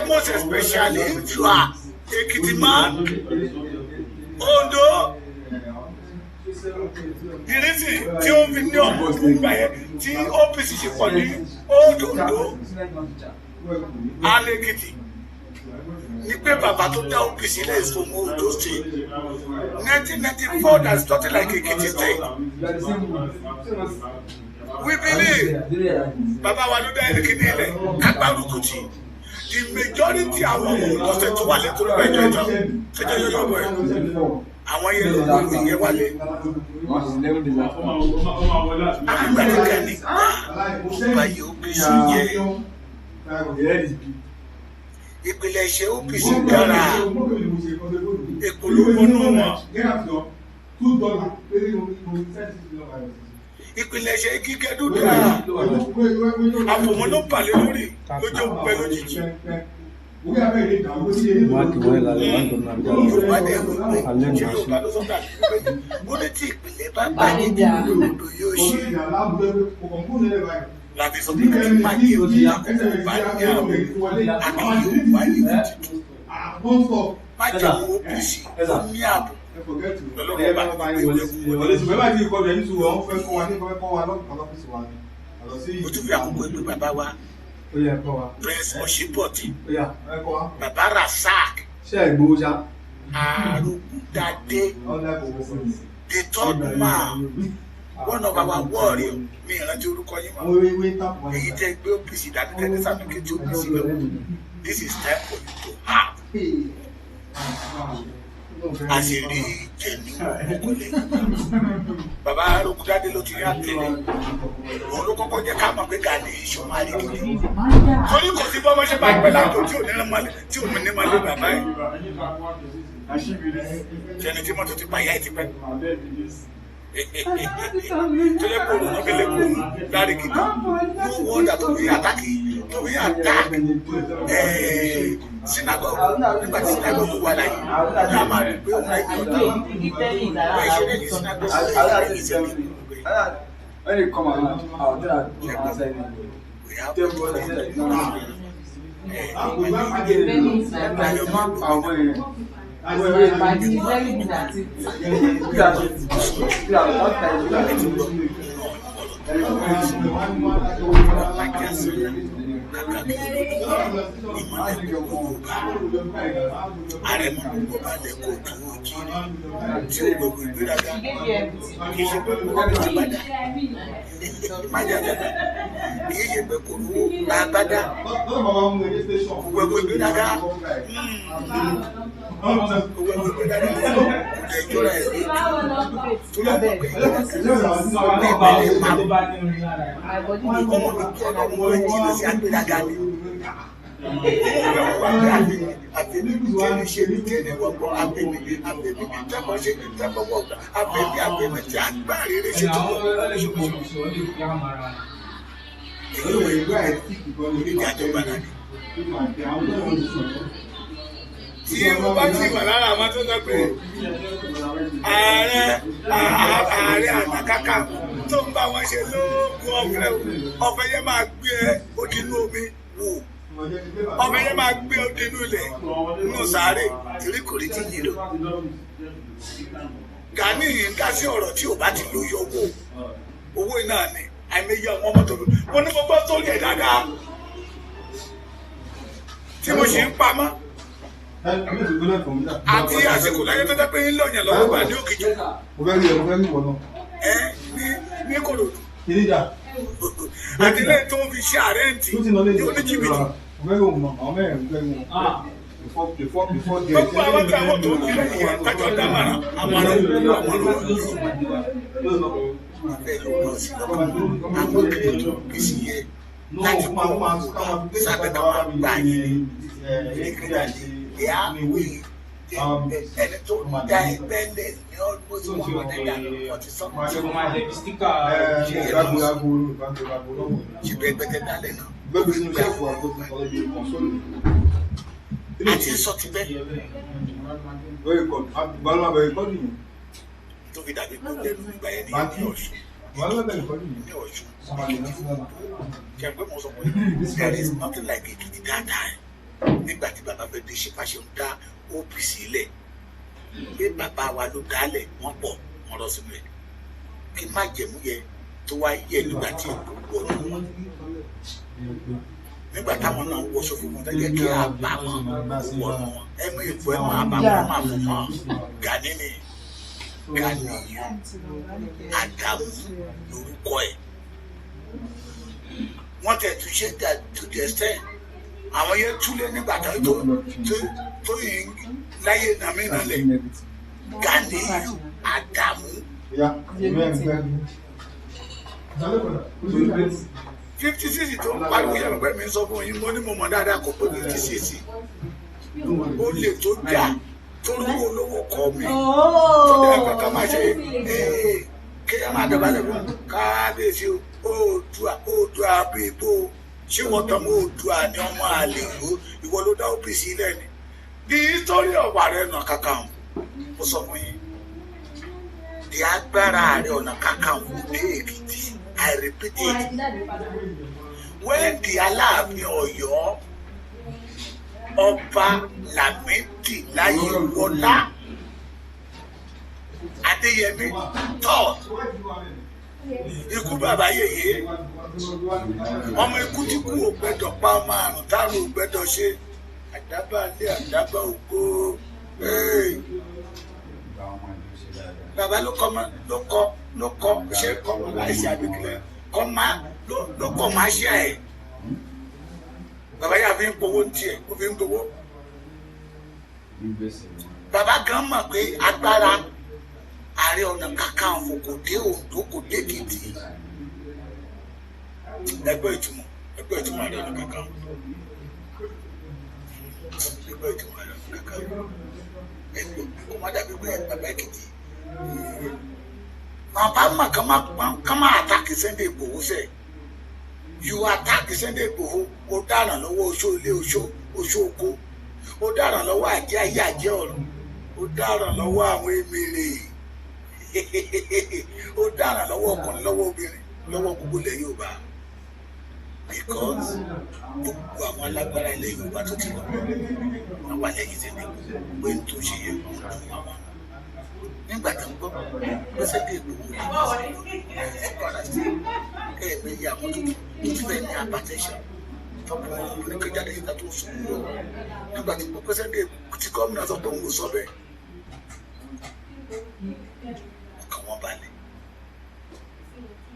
Most especially if you are Ekiti man, Ondo, ìrísí tí ó fi ní ọmọ ogun gbà yẹn tí OPC ṣe pọ̀ ní Old Ondo and Ekiti ní pé bàbá tó dá OPC lẹ̀ is from Ondo State. 1994, there's nothing like Ekiti State. We believe bàbá wa ló dá ẹni ilẹ̀ kágbárùkù tì. The majority àwọn ọmọ Ondo State tó wà lẹ́kọ̀ọ́ ló bẹ́ẹ̀ jọjọ tó jẹ́ yọyọ bọ̀ ẹ̀, àwọn yẹn ló wọ ìyẹn wálé. Àgbà tí Gani gbà ó bá yẹ OPC jẹ́. Ìpìlẹ̀ ṣe OPC dára, èkó ló wọnú wọn. Ìpìlẹ̀ ṣe gígẹ́dú dára, àfòmọ́ ló balẹ̀ lórí lójó pẹ́ lójijì. Yorùbá dẹ̀ wí pé, ṣé Yorùbá ló sọ́dọ̀ àti pé ó ní tí ìpìlẹ̀ bá bàjẹ́, odò yóò ṣe láti sọ pé kí má jẹ́ òbí àkókò bá ní ààbò àkì yóò wáyé òtítọ́ má jẹ́ OPC ó ní ààbò lọ́lọ́run bá ti gbé ìwé kú. Mo tún fi àkókò ẹgbẹ́ bàbá wa Prince Osiboti, bàbá Rasaq Arógundadé, the third man, one of our warrior. Mi ìrántí orúkọ yín mọ́. Èyí tẹ́ gbé OPC dání tẹ́lẹ̀ sàmìkejì OPC lọ, this is time for you to have a sì rí jẹ̀mí ọkọlẹ̀. Bàbá Arógundadé ló ti rí àtẹ̀lé, òun ló kọ́kọ́ jẹ́ ká mọ̀ pé Gani ìṣọ̀mọ́ àríkìlì torí kò sí bọ́mọ ṣe máa pẹ́ lájò tí ò ní mọ́lẹ̀ tí ò ní mọ́lẹ̀ bàbá ẹ̀ ṣẹni tí mọ́tò ti pa ìyá ẹ̀ ti pẹ́ tó yẹ kó lóun fi lè kó lárí gidi. No wonder tó fi attack, tó fi attack synagogue nígbà tí synagogue wà láyé ní a máa rí pé òun láì ọ̀tá wọ́n ṣe lẹ́yìn synagogue lẹ́yìn synagogue.
When you come around, I'll tell her to answer it.
We have
Tell
to
God I said, no,
Àrẹ̀mọ gbogbo balẹ̀ kó tó jíire tí ó gbogbo ìgbéraga, kì í ṣe pé kò rówó àbádá májàjàdá, kì í ṣe pé kò rówó àbádá, gbogbo ìgbéraga, gbogbo ìgbéraga kò lè jọra ẹ̀ lójú tó lọ́mọ pé ní ìpínlẹ̀ pamọ́ ọmọ mi kí ọlọ́run wọn jìnnà sí agbéraga ni àfẹ́mi tẹ́lẹ̀ ṣe ní tẹ́lẹ̀ wọ̀gbọ́ àfẹ́mi àfẹ́mi tẹ́kọ̀ ṣe tẹ́kọ̀ wọ̀gbọ́ àfẹ́mi àfẹ́mi tí a gbà rere ṣe tó wọ̀. Èyí wọ̀ ìgbà ìjọba náà ni. Tí mo bá ti wà lára àwọn tó sọ pé ààrẹ ààrẹ ànàkákà tó ń bá wọn ṣe lóògùn ọ̀fẹ́, ọ̀fẹ́ yẹn máa gbé ẹ odinú omi wò, ọbẹ̀ yẹn máa gbé ọdẹ inú ilẹ̀ inú sàárè torí kò rí ti yé lò. Gani yìí ń dá sí ọ̀rọ̀ tí ò bá ti lóye owó owó iná ni àìmọye àwọn ọmọ tó lò. Mo ní mo gbọ́ sórí ẹ̀ dáadáa tí mo sì ń pamọ́ àti àsìkò láyé tó jẹ́ pé ń lọ̀yàn lọ́wọ́ gbà ní Òkìjọ
Mo fẹ́ rí ẹ, mo fẹ́ rí ìwọ náà.
ẹ ní Kòròdú
Kìíní dà.
àti lẹ́yìn tó ń fi ṣe àrẹ́ǹtì
Tó ti nà lé
ní oníjìbìtì.
Mo fẹ́ rí òun náà, àwọn mẹ́rin mo fẹ́ rí wọn. Before before before the.
Gbogbo àwọn tí àwọn tó ń fi lẹ́yìn yẹn kájọ dámàrà àmàrà àmàrà ìfẹ́ ló lọ sí lọ́kàn àwọn kìlọ̀ tó ń pèsè yẹn láti kó sábẹ́ ká máa gbà yín ní ìgbéra ní they are we jẹ́ ẹni tó dá ẹgbẹ́ lẹ̀ ní almost 140 something.
Ṣé kò máa jẹ bí sticker?
Ṣùgbọ́n ẹgbẹ́ tẹ dálẹ̀ náà
Gbẹ́gbẹ́ sínú shelf àgbo ọ̀rọ̀ ibi console.
Àti sọ ti bẹ́ẹ̀.
Lórí kọ̀ balùwà bẹ̀rẹ̀ kọ́dù yìí.
Tó fi dàbí pé lẹ́nu ìgbà yẹn ní
Báńkì.
ní Ọ̀ṣun.
Balùwà bẹ̀rẹ̀ kọ́dù yìí.
Ní Ọ̀ṣun, Èkìtì, ṣe pé mo sọ pé there is nothing like Èkìtì that time, nígbà tí bàbá fẹ́ dé ṣe fàṣẹ ń dá OPC lẹ̀, pé bàbá wa ló dálẹ̀, wọ́n pọ̀, wọ́n rọ́ sínú ẹ̀, kí má jẹ̀mú yẹ tó wá yẹ nígbà tí èkó wọnú wọn, nígbà táwọn náà wọṣọ funfun tó jẹ́ kí àbámọ̀ wọnú wọn, ẹ mú ìfọ ẹ mọ àbámọ̀ ẹ máa fún wọn. Gani ni Gani Adamu lórúkọ ẹ̀. Wọ́n tẹ̀ tún ṣe dà to the extent àwọn yẹn túlẹ̀ nígbà tó tó tó yìí láyé nàmí nalẹ̀ Gani Adamu.
Ya, mẹ́rin.
56 tó ń pariwo yẹn pé mi ń sọ fún yín, mo ní mo mọ̀ dáadáa, kò pé 56. Ó lè tó jà tó lówó olówó kọ́ mi tó dẹ́ ẹ̀kọ́ ká máa ṣe ee kéèyàn máa dọ̀bálẹ̀ fún kábíyèsí o. Oòdùà, Oòdùà bíi bó ṣé wọ́n tọ́ mọ́ Oòdùà ní ọmọ àlè ìlú, ìwọ ló dá OPC lẹ́ni. The history of Ààrẹ Ọ̀nà Kakanfò, mo sọ fún yín, the agbára Ààrẹ Ọ̀nà Kakanfò dé Èkìtì. I repeat it, when the Aláàfin Ọ̀yọ́, Ọba Lámídì Láyéwọlá Adéyẹmí third, ikú bàbá yèyé, ọmọ ikú tí kú ò gbẹ́dọ̀ pa, ọmọ àrùn tárùn ò gbẹ́dọ̀ ṣe, àdábà lé àdábà ògo. Hey! Bàbá ló kọ́ mọ́, ló kọ́ ṣé kọ́ mọ́ láìsí àbíkílẹ̀ kọ́ má ló kọ́ má ṣe ẹ̀. Bàbá yà fi ń gbowó ní tiẹ̀, ó fi ń gbowó. Bàbá gan mọ̀ pé agbára Ààrẹ Ọ̀nà Kakanfò kò dé Oǹdó, kò dé Èkìtì. Ẹgbẹ́ ìtumọ̀ Ààrẹ Ọ̀nà Kakanfò, ẹgbẹ́ ìtumọ̀ Ààrẹ Ọ̀nà Kakanfò, ẹgbẹ́ kò má dàbí pé bàbá Èkìtì, bàbá mọ̀ ká má attack Sunday Igboho sẹ̀. You attack Sunday Igboho, ó dáràn lọ́wọ́ oṣó ilé, oṣó, oṣó oko, ó dáràn lọ́wọ́ àjẹ́ ayé, àjẹ́ ọ̀run, ó dáràn lọ́wọ́ àwọn emèrè, ó dáràn lọ́wọ́ ọkùnrin, lọ́wọ́ obìnrin, lọ́wọ́ gbogbo ilẹ̀ Yorùbá, because gbogbo àwọn alágbára ilẹ̀ Yorùbá tó ti lọ, wọ́n wà lẹ́yìn Sunday Igboho pé n tó ṣe yẹ kó dùn àwọn nígbà tó ń gbọ́ pé Sunday Igboho lè ní sí Kwara State. Ẹ̀ẹ̀mẹyẹ àwọn tó ti fẹ́ ní hypertension tọ́pọ̀ oníkẹ́jáde síta tó ń sùn lọ nígbà tí gbọ́ pé Sunday tí gómìnà sọ pé òun ò sọ bẹ́ẹ̀, ọkàn wọn balẹ̀.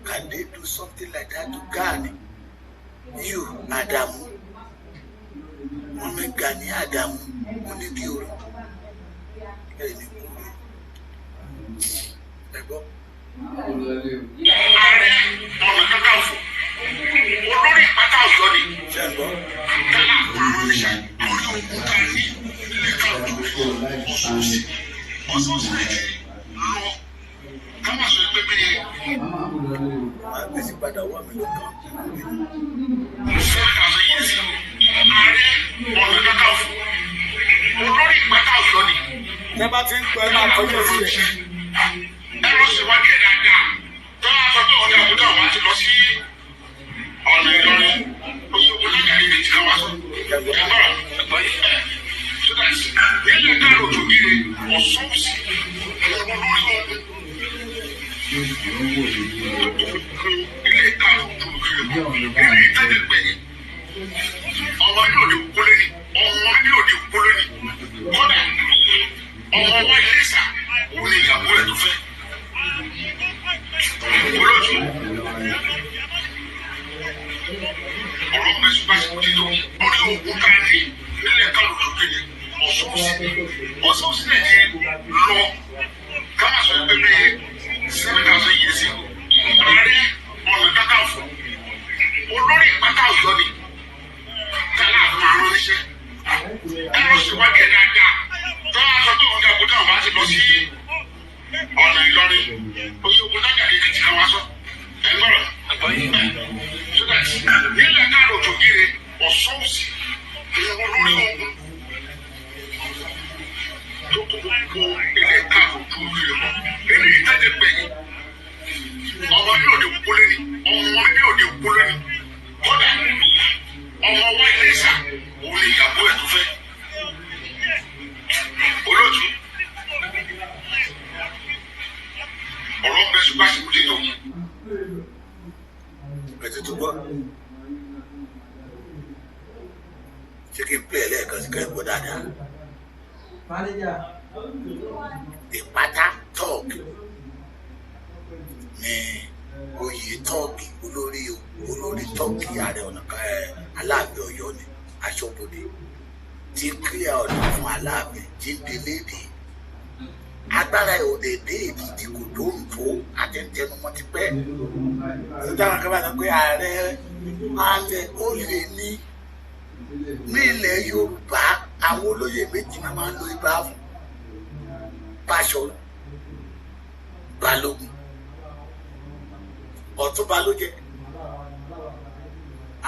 Can they do something like that to Gani? You Adamu, wọn ní Gani Adamu, wọn ní kí oró ẹni kúrò ẹ gbọ́.
Ààrẹ Ọ̀nà Kakanfò, olórí ìpátá Ọ̀yọ́ ni.
Ṣé ń gbọ́?
Tálá àrùn lórí ogun tá a ní nílẹ̀ Ọ̀ṣun Ọ̀ṣun sì ti lọ ká má sọ pé bí
Màá gbèsè padà wà mí lọ́kàn.
7,000 years ago. Ààrẹ Ọ̀nà Kakanfò, olórí ìpátá Ọ̀yọ́ ni.
Tẹ́ bá ti ń pẹ́, máa kọjú sí ẹ̀.
Ẹ lọ ṣèwádìí ẹ̀ dáadáa. Tọ́lá sọ pé ọ̀dà àbúdá wa ti lọ sí ọ̀nà Ìlọrin, Òṣogbo lágàrí méjì kan wá sọ ẹgbọ́n ẹgbọ́n yìí ẹ̀ so that nílẹ̀ káàró òjògìrì Ọ̀ṣun sí olórí ogun ilé káàró òjògìrì ilé ìtẹ́jẹ́ pé ọmọ yóò di kólé ni, ọmọ yóò di kólé ni. Kódà ọmọ wa ilé sà, òun ni ìyàwó rẹ̀ tó fẹ́ olóòtú ọ̀rọ̀ pẹ̀sùpẹ̀sù títò lórí ogun tá a ní nílẹ̀ káàró òjògìrì Ọ̀ṣun sí Ọ̀ṣun sílẹ̀ ti lọ ká má sọ pé bíi 7,000 years ago. Ààrẹ Ọ̀nà Kakanfò, olórí ìpátá Ọ̀yọ́ ni. Tálá àrùn oníṣẹ́ ẹ lọ ṣèwádìí ẹ̀ dáadáa. Tọ́lá sọ
Oyè ogun lájàre Èkìtì kan wá sọ. Ẹ gbọ́dọ̀. So that nílẹ̀ káàró òjòjìrè ọ̀sọ́ọ̀sì olórí ogun tó kó gbogbo ilẹ̀ káàró òjòjìrè mọ́. Eléyìí tẹ́tẹ́ gbẹ̀yìn. Ọmọ mi ò lè kú lónìí. Ọmọ mi ò lè kú lónìí. Kódà ọmọ wa ilé ìsà òun ni ìyàwó ẹ̀ tó fẹ́. Olóòtú ọ̀rọ̀ ń bẹ ṣùgbọ́n àsìkò tí tó.
Ẹ ti tún gbọ́. Ṣé kí n pè é lẹ́ẹ̀kan sí kẹ́kọ̀ọ́ dáadáa? Ìpátá tọ́ọ̀gì ni oyè tọ́ọ̀gì, olórí olórí tọ́ọ̀gì Ààrẹ Ọ̀nà Aláàfin Ọ̀yọ́ ni aṣọ́bodè tí ń kílẹ̀ ọ̀nà fún Aláàfin tí ń délé dè. Agbára ẹ̀ ò lè dé Èkìtì, kò tó ń tó àtẹnutẹnumọ́ ti pẹ́. Tó dára kan bá sọ pé ààrẹ alẹ ó lè ní ilẹ̀ Yorùbá, àwọn olóyè méjì náà máa ń lo ibà fún: Báṣọ̀run, Balógun. Ọ̀túnba ló jẹ́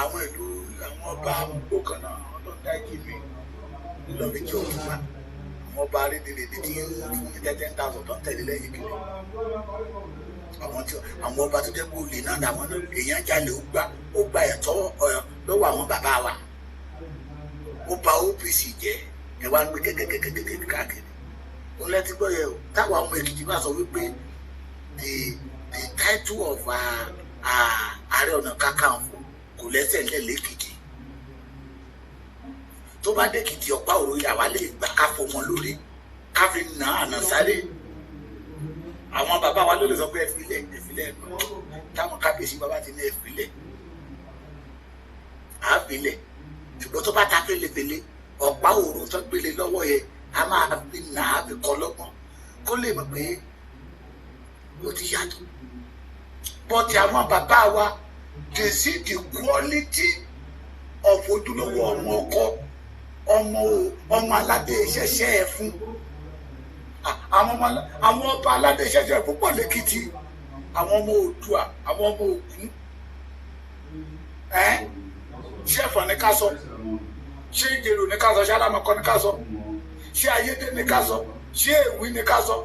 àwọn ìlú, àwọn ọba àmúgbò kan náà ọlọ́dà jì mí lọ́ọ́ fi jẹ́ ọ̀túnba. Àwọn ọba arédèrèdè tí ń fún ní 10,000 tó ń tẹ̀lé lẹ́yìn kiri, àwọn tí àwọn ọba tó jẹ́ pé olè náà làwọn náà, èèyàn jalè, ó gba ẹ̀tọ́ lọ́wọ́ àwọn bàbá wa, ó bà OPC jẹ́. Ẹ wá ń gbé kẹ́kẹ́kẹ́kẹ́kẹ́ káàkiri. Ó lẹ́tí gbọ́ yẹ o. Táwa ọmọ Èkìtì bá sọ wípé the title of Ààrẹ Ọ̀nà Kakanfò kò lẹ́sẹ̀ ńlẹ̀ lẹ́kìtì, tó bá dẹ́kìtì, ọ̀pá òròyìn àwa lè gbà ká fọmọ lórí, ká fi nà àná sáré. Àwọn bàbá wa ló lè sọ pé ẹ filẹ̀, ẹ filẹ̀. Táwọn kábíyèsí bàbá ti ní ẹ filẹ̀, à á filẹ̀. Ṣùgbọ́n tó bá ta fẹ́lẹ́fẹ́lẹ́, ọ̀pá òru tó gbélé lọ́wọ́ yẹn, a máa fi nà á, fi kọ́ lọ́gbọ́n kó lè mọ̀ pé ó ti yàtọ̀. But àwọn bàbá wa, they see the quality of ojúlówó ọmọ ọkọ, ọmọ ọmọ aládé ṣẹṣẹ ẹ fún àwọn ọmọ. Àwọn ọba aládé ṣẹṣẹ púpọ̀ lẹ́kìtì, àwọn ọmọ Oòduà, àwọn ọmọ Ògún. Ẹ ṣé Ẹ̀fọ̀n ní ká sọ? Ṣé Ìjẹ̀rò ní ká sọ? Ṣé Alámọ̀kọ́ ní ká sọ? Ṣé Ayédè ní ká sọ? Ṣé Èwí ní ká sọ?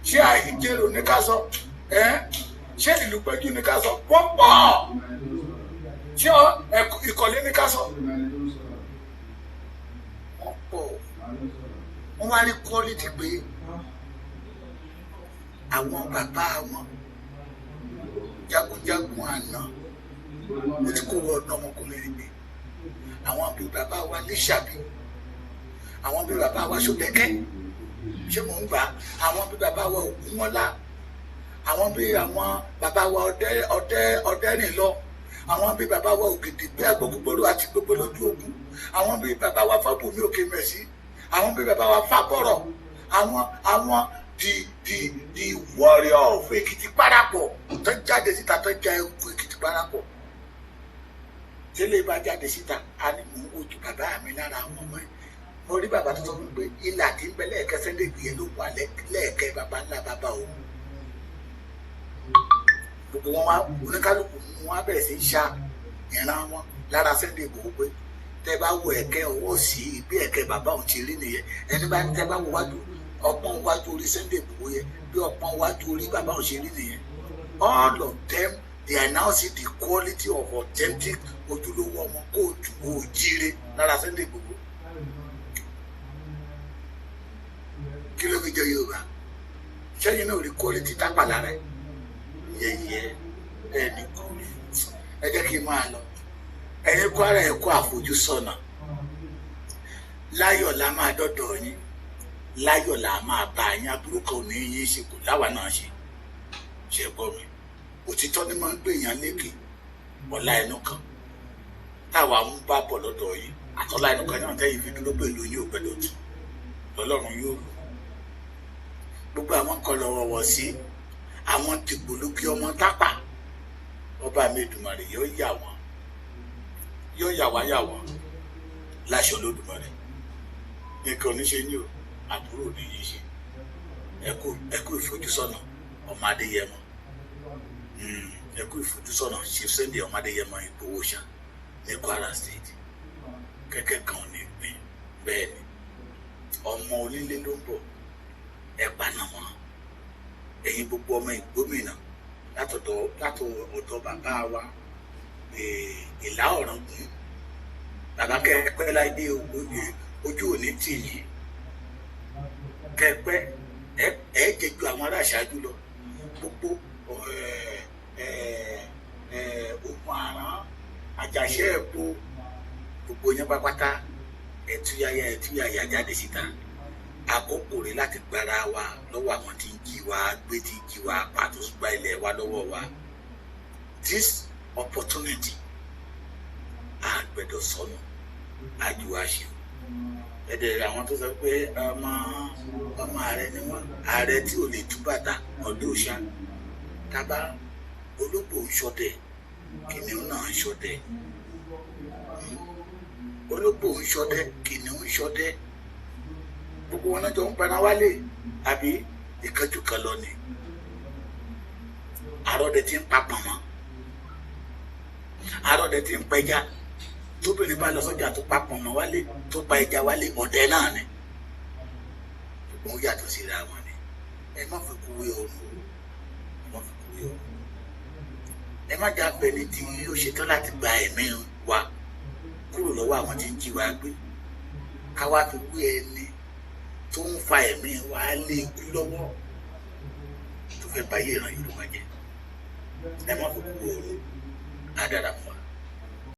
Ṣé Ìjẹ̀rò ní ká sọ? Ẹ ṣé Ìlúpéjú ní ká sọ? Wọ́n pọ̀. Ṣé Ìkọ̀lé ní ká sọ? Wọ́n pọ̀. Wọ́n wá rí quality pé àwọn bàbá wọn jagunjagun àná, ó ti kó wọ ọ̀nà ọmọkùnrin rẹ̀ pé àwọn bíi bàbá wa Lísàbí, àwọn bíi bàbá wa Ṣódẹkẹ́, ṣé mò ń gbà, àwọn bíi bàbá wa Ògúnmọ́lá, àwọn bíi àwọn bàbá wa ọdẹ ọdẹ Ọdẹrìnlọ, àwọn bíi bàbá wa Ògèdèngbé Agbógungbòrò àti gbogbo lójú ogun, àwọn bíi bàbá wa Fábùnmí Òkèmẹ̀sí, àwọn bíi bàbá wa Fábọ̀rọ̀, àwọn the warrior of Èkìtì parapọ̀ tó jáde síta, tó já egun Èkìtì parapọ̀. Tẹ́lẹ̀ bá jáde síta, a ní mò ń wojú bàbá mi lára àwọn ọmọ ẹ̀. Mo rí bàbá tó sọ fún mi pé ilà tí ń bẹ lẹ́ẹ̀kẹ́ Sunday Igboho ló wà lẹ́ẹ̀kẹ́ bàbá ńlá bàbá òun. Gbogbo wọn wá, oníkálukú wọn á bẹ̀rẹ̀ sí í ṣa ìran wọn lára Sunday Igboho pé tẹ́ bá wo ẹ̀kẹ́ ọwọ́ sí bí ẹ̀kẹ́ bàbá òun ti rí nìyẹn. Ẹni bá ní tẹ́ bá wo wájú ọpọ́n wájú orí Sunday Igboho yẹn, bí ọpọ́n wájú orí bàbá òun ṣe rí nìyẹn. All of them, they are now see the quality of authentic ojúlówó ọmọ kóòtù òjíire lára Sunday Igboho. Kí ló fi jẹ Yorùbá sẹ́yìn náà rí quality tápà lára ẹ̀ yẹ̀yẹ́ ẹ̀ ní kúrú. Ẹ jẹ́ kí n máa lọ. Ẹ̀yin Kwara, ẹ̀ kó àfojúsọ́nà. Láyọ̀ la máa dọ́dọ̀ yín, láyọ̀ la máa bá yín. Aburú kan ò ní yín ṣe, kò láwa náà ṣe. Ṣe gbọ́ mi? Òtítọ́ ni máa ń gbé èèyàn lékè. Ọ̀la ẹnu kan táwa ń bá bọ̀ lọ́dọ̀ yín, àtọ́lá ẹnu kan náà tẹ́yìn fi dúró pẹ̀lú yín, ò gbẹ́dọ̀ tù lọ́lọ́run yóò lò. Gbogbo àwọn kan lọ́wọ́wọ́ sí àwọn dìgbòlugi ọmọ tápà, ọba mi Èdùmàrè yóò yà wọ́n, yóò yà wá, yà wọ́n láṣọ Olódùmarè. Nǹkan oníṣe ní o, àbúrò ní yín ṣe. Ẹ kú ìfojúsọ́nà. ọmọ Adéyẹmọ. Ẹ kú ìfojúsọ́nà Chief Sunday ọmọ Adéyẹmọ Ìgbòho ṣá ní Kwara State. Kẹ̀kẹ́ kan ò ní gbìn bẹ́ẹ̀ ni, ọmọ onílé ló ń bọ̀, ẹ paná mọ́. Ẹ̀yin gbogbo ọmọ ìgbómìnà látọ̀dọ̀ bàbá wa Ìlá Ọ̀ràngún, bàbá kẹ́ẹ̀pẹ́ láìdé, ojú òní tì yín, kẹ́ẹ̀pẹ́ ẹ jẹ́ ju àwọn ará ìṣáájú lọ. Gbogbo ògùn àrán àjàṣẹ́ ẹ̀po gbogbo yẹn pápátá, ẹ̀túyàyà ẹ̀túyàyà jáde síta. Àkókò rẹ̀ láti gbára wa lọ́wọ́ àwọn tí ń jí wa gbé, tí ń jí wa pa, tó gba ilẹ̀ wa lọ́wọ́ wa. This opportunity a gbọ́dọ̀ sọnù àjùwà ṣe o. Ẹ̀dẹ̀ àwọn tó sọ pé ọmọ ọmọ ààrẹ ni wọ́n, ààrẹ tí ò lè tú bàtà ọdún òṣà tábà, ológbò ń ṣọdẹ, kìnìún náà ń ṣọdẹ. Ológbò ń ṣọdẹ, kìnìún ń ṣọdẹ, gbogbo wọn náà jọ ń paná wálé àbí ìkánjú kan lọ ni. Àròdẹ tí ń pa pọ̀nmọ́, àròdẹ tí ń pẹja, tóbìnrin bá lọ sọ́jà tó pa pọ̀nmọ́ wálé, tó pa ẹja wálé, ọdẹ náà ni. Ṣùgbọ́n ó yàtọ̀ síra wọn ni. Ẹ má fi kúwé ọrùn o, ẹ má fi kúwé ọrùn. Ẹ má já fẹni tí ó ṣetán láti gba ẹ̀mí wa kúrò lọ́wọ́ àwọn tí ń jí wa gbé, ká wá fi wé ẹni tó ń fa ẹ̀mí wa lé ikú lọ́wọ́, tó fẹ́ báyé ìran Yorùbá jẹ́. Ẹ má fi kúwé ọrùn. Á dára fún wa.